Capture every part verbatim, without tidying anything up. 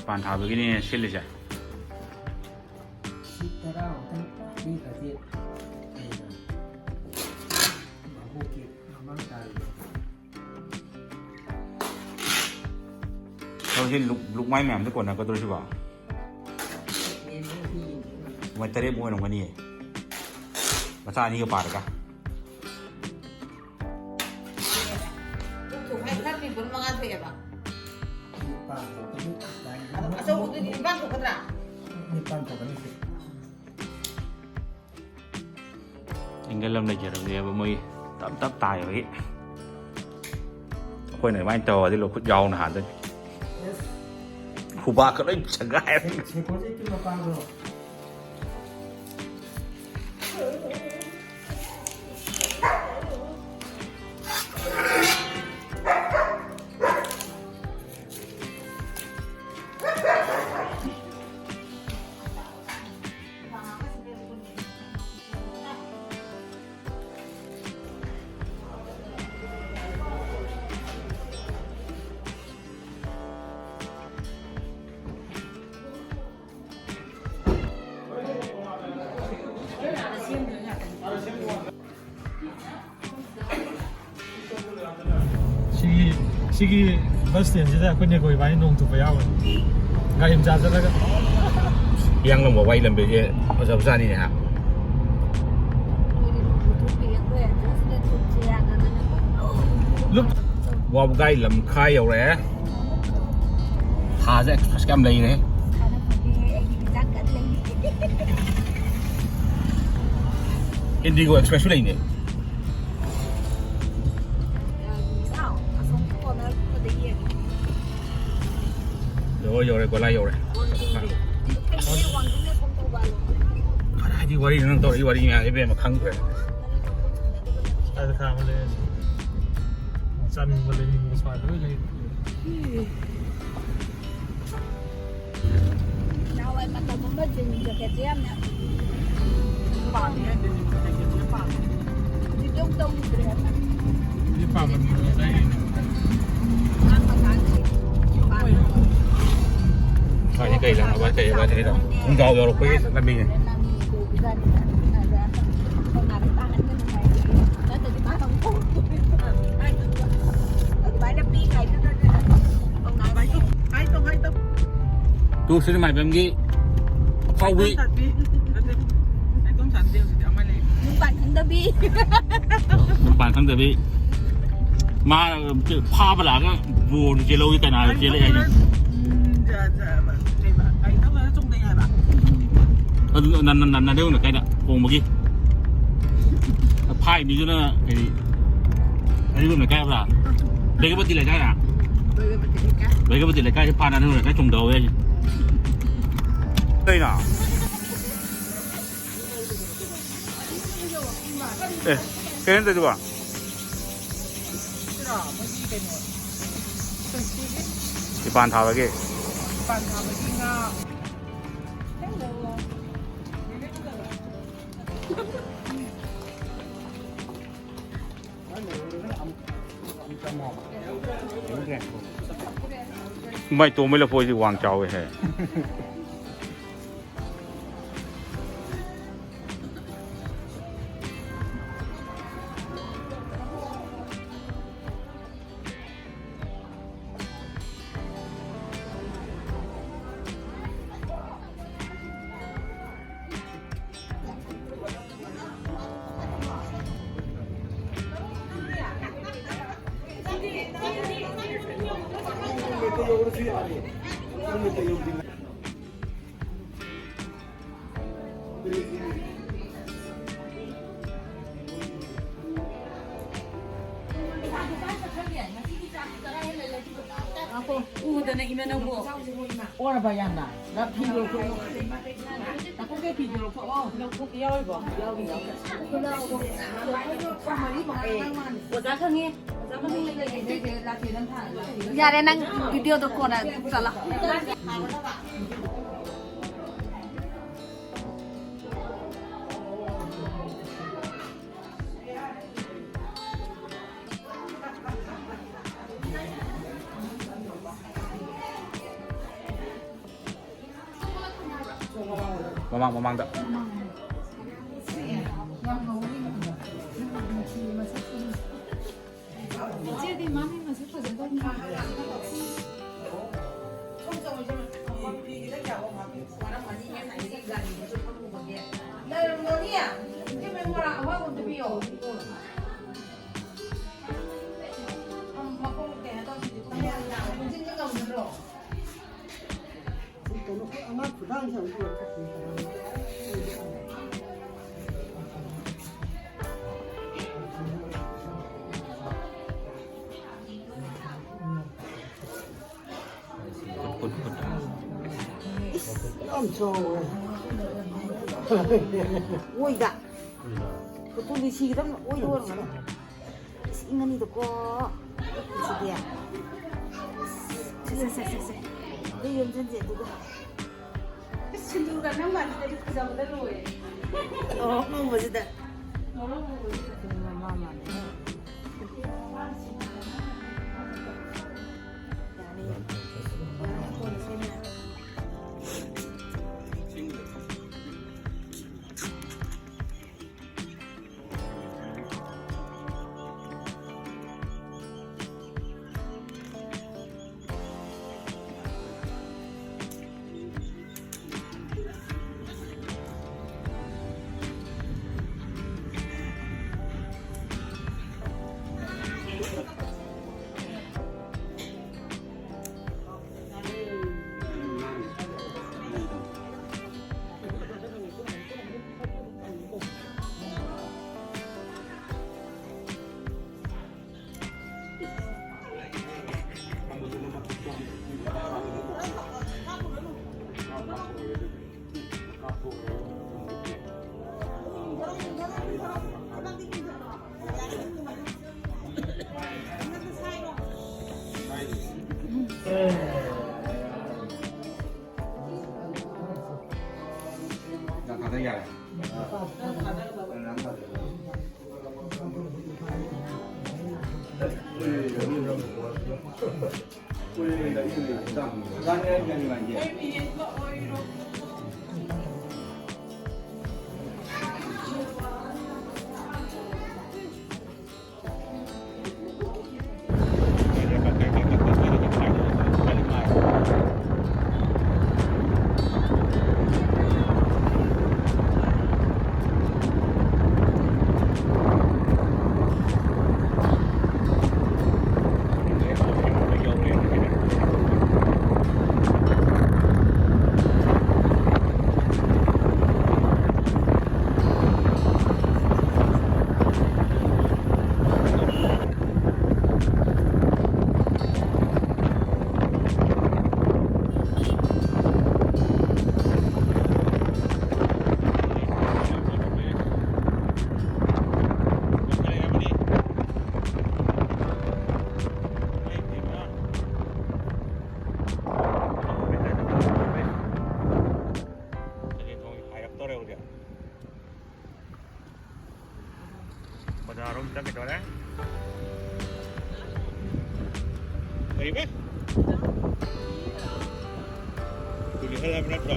ꯄꯥꯟ ꯊꯥꯕꯒꯤꯅꯦ ꯁꯤꯜꯂꯤꯁꯦ꯫ ꯁꯤ ꯇꯔꯥꯃꯨꯛꯇꯪ ꯄꯤꯈ꯭ꯔꯗꯤ ꯑꯩꯅ ꯃꯕꯣꯛꯀꯤ ꯃꯃꯥꯡ ꯇꯥꯔꯤꯕ꯫ ꯍꯧꯖꯤꯛ ꯂꯨꯛ-, ꯂꯨꯛꯃꯥꯏ ꯃꯌꯥꯝꯗ ꯀꯣꯟꯅꯒꯗ꯭ꯔꯣ ꯁꯤꯕꯣ? ꯃꯣꯏ ꯇꯔꯦꯠꯃꯨꯛ ꯑꯣꯏꯔꯝꯒꯅꯤꯌꯦ꯫ ꯃꯆꯥ ꯑꯅꯤꯒ ꯄꯥꯔꯒ꯫ ꯄꯨꯛ ꯊꯣꯡꯉꯥꯏ ꯈꯔ ꯄꯤꯕ ꯃꯉꯥ ꯊꯣꯛꯑꯦꯕ꯫ ꯅꯤꯄꯥꯟ ꯊꯣꯛꯀꯅꯤ꯫ ꯑꯗꯣ ꯑꯆꯧꯕꯗꯨꯗꯤ ꯅꯤꯄꯥꯟ ꯊꯣꯛꯀꯗ꯭ꯔꯥ? ꯅꯤꯄꯥꯟ ꯊꯣꯛꯀꯅꯤ ꯁꯤ꯫ ꯑꯦꯡꯒꯜ ꯑꯃ ꯂꯩꯖꯔꯕꯅꯦꯕ ꯃꯣꯏ ꯇꯞ ꯇꯞ ꯇꯥꯏꯕꯒꯤ꯫ ꯑꯩꯈꯣꯏꯅ ꯑꯗꯨꯃꯥꯏꯅ ꯇꯧꯔꯗꯤ ꯂꯧꯈꯨꯠ ꯌꯥꯎꯅ ꯍꯥꯟꯗꯣꯏꯅꯤ꯫ ꯈꯨꯕꯥꯛꯀ ꯂꯣꯏ ꯁꯦꯒꯥꯏꯔꯦ꯫ ꯁꯦ-, ꯁꯦꯀꯣꯔꯤꯇꯤ ꯃꯄꯥꯗꯣ꯫ ꯁꯤꯒꯤ, ꯁꯤꯒꯤ ꯕꯁ ꯁ꯭ꯇꯦꯟꯁꯤꯗ ꯑꯩꯈꯣꯏ ꯅꯦꯀꯣ ꯏꯕꯥꯅꯤ ꯅꯣꯡ ꯇꯨꯞꯄ ꯌꯥꯎꯔꯦ꯫ ꯒꯥꯔꯤ ꯃꯆꯥ ꯆꯠꯂꯒ꯫ ꯍꯤꯌꯥꯡꯂꯝꯒ ꯋꯥꯏ ꯂꯝꯕꯤꯁꯦ ꯐꯖꯕꯖꯥꯠꯅꯤꯅꯦ ꯍꯥ꯫ ꯂꯨꯞ-, ꯋꯥꯕꯒꯥꯏ ꯂꯝꯈꯥꯏ ꯌꯧꯔꯛꯑꯦ꯫ ꯊꯥꯁꯦ ꯑꯦꯛꯁꯄ꯭ꯔꯦꯁ ꯌꯥꯝ ꯂꯩꯔꯦ꯫ ꯏꯟꯗꯤꯒꯣ ꯑꯦꯛꯁꯄ꯭ꯔꯦꯁꯁꯨ ꯂꯩꯅꯦ꯫ ꯌꯧꯔꯦ, ꯌꯧꯔꯦ, ꯒꯣꯂꯥꯏ ꯌꯧꯔꯦ꯫ ꯀꯗꯥꯏꯗꯤ ꯋꯥꯔꯤꯅꯣ ꯅꯪ ꯇꯧꯔꯛꯏ ꯋꯥꯔꯤ ꯃꯌꯥꯝ ꯏꯕꯦꯝꯃ ꯈꯪꯗ꯭ꯔꯦ꯫ ꯑꯗ ꯈꯥ ꯑꯃ ꯂꯩꯔꯦ꯫ ꯆꯥꯅꯤꯡꯕ ꯂꯩꯅꯤꯡꯕ ꯁ꯭ꯋꯥꯏꯗ ꯂꯣꯏ ꯂꯩ꯫ ꯅꯍꯥꯟꯋꯥꯏ ꯃꯇꯝ ꯑꯃ ꯖꯤꯟ ꯖꯦꯀꯦꯠꯁꯦ ꯌꯥꯝꯅ ꯄꯥꯝꯃꯦ꯫ ꯍꯧꯖꯤꯛꯇꯤ ꯑꯃꯨꯛ ꯇꯧꯈꯤꯗ꯭ꯔꯦ ꯍꯥꯏꯕ꯫ ꯍꯧꯖꯤꯛ ꯄꯥꯝꯕ ꯃꯤ ꯂꯩꯇ꯭ꯔꯦ꯫ ꯑꯉꯥꯡ ꯃꯆꯥꯁꯤꯡ ꯄꯥꯝꯃꯦ꯫ ꯀꯩ ꯍꯥꯏꯕ ꯊꯤꯔꯤꯗꯣ? ꯈꯣꯡꯖꯥꯎ ꯌꯧꯔꯛꯄꯒꯤ ꯂꯝꯕꯤꯅꯦ꯫ ꯇꯨ ꯁꯤꯅꯦ ꯃꯥꯏꯕꯝꯒꯤ ꯑꯐꯥꯎꯕꯤ꯫ ꯅꯠꯇꯦ, ꯅꯥꯏꯇꯣꯝ ꯁꯥꯟꯇꯤ ꯍꯧꯖꯤꯛ ꯑꯃ ꯂꯩ꯫ ꯅꯨꯄꯥ ꯈꯪꯗꯕꯤ꯫ ꯅꯨꯄꯥ ꯈꯪꯗꯕꯤ꯫ ꯃꯥ ꯐꯥꯕ ꯂꯥꯛꯑꯒ ꯕꯣꯜ ꯆꯦꯜꯍꯧꯏ, ꯀꯅꯥ ꯆꯦꯜꯂꯛꯑꯦ ꯍꯥꯏꯅꯣ? ꯎꯝ, ꯖ-, ꯖ-, ꯀꯩꯕ? ꯑꯩ ꯇꯧꯗꯅ ꯆꯣꯡꯗꯩ ꯍꯥꯏꯕ꯫ ꯑꯗꯨ ꯅ-, ꯅ-, ꯅ-, ꯅ-, ꯅꯔꯦꯡ ꯂꯩꯀꯥꯏꯗ ꯀꯣꯡꯕꯒꯤ꯫ ꯐꯥꯏ ꯃꯤꯗꯨꯅ ꯀꯔꯤ? ꯑꯔꯤꯕꯝ ꯂꯩꯀꯥꯏ ꯍꯥꯏꯕ꯭ꯔꯥ? ꯕꯦꯒꯄꯇꯤ ꯂꯩꯀꯥꯏꯔꯥ? ꯕꯦꯒꯄꯇꯤ ꯂꯩꯀꯥꯏ꯫ ꯕꯦꯒꯄꯇꯤ ꯂꯩꯀꯥꯏꯁꯦ ꯐꯥꯅ ꯑꯔꯤꯕꯝ ꯂꯩꯀꯥꯏ ꯆꯣꯡꯗꯍꯧꯋꯦ ꯍꯥꯏꯁꯦ꯫ ꯀꯩꯅꯣ? ꯑꯦ, ꯀꯩꯅꯣ ꯇꯧꯗꯨꯕꯣ? ꯁꯤꯔꯣ? ꯃꯣꯏꯒꯤ ꯀꯩꯅꯣ, ꯈ꯭ꯔꯤꯁꯇꯤꯒꯤ ꯏꯄꯥꯟ ꯊꯥꯕꯒꯤ? ꯏꯄꯥꯟ ꯊꯥꯕꯒꯤ ꯉꯥ꯫ ꯃꯥꯏ ꯇꯣꯝꯕꯩ ꯂꯐꯣꯏꯁꯤ ꯋꯥꯡ ꯆꯥꯎꯋꯦꯍꯦ꯫ ꯉꯥꯏꯈꯣ, ꯎꯗꯅ ꯏꯃꯥ ꯅꯪꯕꯨ꯫ ꯑꯣꯔꯕ ꯌꯥꯝꯅ? ꯅꯪ ꯐꯤꯗꯣ ꯂꯧꯊꯣꯛꯑꯣ꯫ ꯅꯥꯀꯣꯡꯗꯩ ꯐꯤꯗꯣ ꯂꯧꯊꯣꯛꯑꯣ꯫ ꯂꯧꯊꯣꯛꯄ ꯌꯥꯎꯔꯤꯕꯣ? ꯌꯥꯎꯔꯤ, ꯌꯥꯎꯔꯤ꯫ ꯑꯣꯖꯥ ꯈꯪꯉꯦ꯫ ꯑꯣꯖꯥ ꯃꯃꯤꯡ ꯂꯩ, ꯂꯩ, ꯂꯩ꯫ ꯌꯥꯔꯦ, ꯅꯪ ꯚꯤꯗꯤꯑꯣꯗꯣ ꯀꯣꯟꯅ ꯆꯠꯂꯣ꯫ ꯃꯃꯥꯡ ꯃꯃꯥꯡꯗ꯫ ꯏꯆꯦꯗꯤ ꯃꯥꯅꯤ ꯃꯁꯛ ꯐꯖꯗꯕꯅꯤ꯫ ꯂꯩꯔꯝꯒꯅꯤ꯫ ꯏꯆꯦ ꯃꯌꯨꯝ ꯉꯔꯥꯡ ꯑꯋꯥꯕ ꯑꯝꯇ ꯄꯤꯌꯣ꯫ ꯃꯈꯣꯡ ꯀꯩꯅꯣ ꯇꯧꯁꯤꯗꯤ꯫ ꯆꯤꯟꯗꯤ ꯉꯝꯒꯗ꯭ꯔꯣ? ꯀꯩꯅꯣ ꯑꯉꯥꯡ ꯈꯨꯗꯥꯡꯁꯦ ꯑꯃꯨꯛ ꯂꯧꯊꯣꯛꯄꯤꯌꯨ꯫ ꯌꯥꯝ ꯆꯥꯎꯋꯦ꯫ ꯑꯣꯏꯗ꯫ ꯐꯣꯇꯣꯗꯤ ꯁꯤꯒꯗꯕꯅꯤ, ꯑꯣꯏꯗ ꯑꯣꯏꯔꯝꯒꯅꯤ꯫ ꯑꯁ, ꯏꯪꯉꯅꯤꯗꯀꯣ꯫ ꯁꯤꯗꯤ꯫ ꯁꯦ, ꯁꯦ, ꯁꯦ, ꯁꯦ, ꯁꯦ꯫ ꯑꯗꯨ ꯌꯣꯝꯁꯤꯟꯁꯦ, ꯑꯗꯨꯒ꯫ ꯁꯤꯡꯖꯨꯒ ꯅꯪ ꯃꯥꯟꯁꯤꯗꯗꯤ ꯐꯖꯕꯗ ꯂꯣꯏꯔꯦ꯫ ꯃꯣꯔꯣꯛ ꯉꯧꯕꯁꯤꯗ꯫ ꯃꯣꯔꯣꯛ ꯃꯣꯔꯣꯛꯁꯤꯗ꯫ ꯃꯃꯥ ꯃꯥꯟꯅꯩ꯫ ꯌꯥꯅꯤ꯫ ꯀꯣꯟꯅ ꯁꯦꯝꯃꯦ꯫ ꯀꯔꯤꯕ? ꯇꯨꯂꯤꯍꯜ ꯍꯥꯏꯕ ꯅꯠꯇ꯭ꯔꯣ?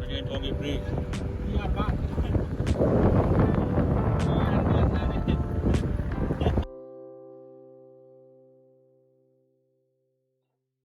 ꯆꯒꯦꯟꯊꯣꯡꯒꯤ bridge꯫